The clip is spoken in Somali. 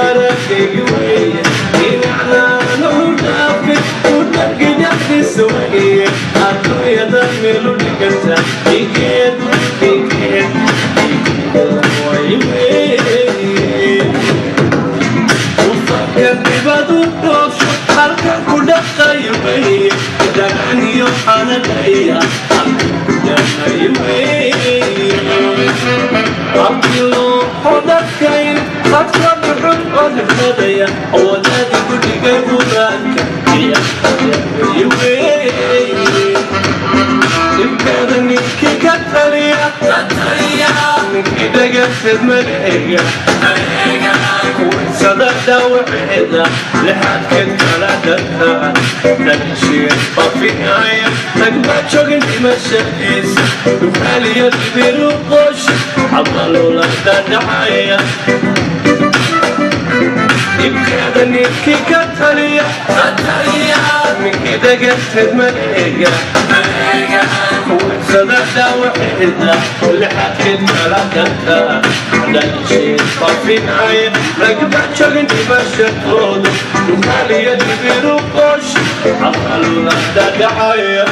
Aragaygi weeye dhinacnaana u dhaafin u dhargi dhexdiisa weeye adduunyada meelu dhiganta dhigeed dhigeed way weeye. Dibadu dhoofsho halkan ku dhaqayo weye dhagxaniyo xanadhaya halkan ku dhaqayo weye abdiloo xodhakayn khadka dhuxul oo dhexmadaya wadaadi ku dhigay quraanka weye dhibkeeda ninkii ka taliya, ninkii dhagaxeed maleega kuwaysada dhaawaceeda lixaadkeed kala dharta dhalisheed fafinaya ragma jogin dhimashadiisa dukaaliyo dibiru qosh cabalula dhadhacaya. Dhibkeeda ninkii ka taliya, ninkii dhagaxeed maleega kuwaysada dhaawaceeda lixaadkeed kala dharta dhalisheed fafinaya ragma jogin dhimashadooda dukaaliyo dibiru qosh cabalula dhadhacaya.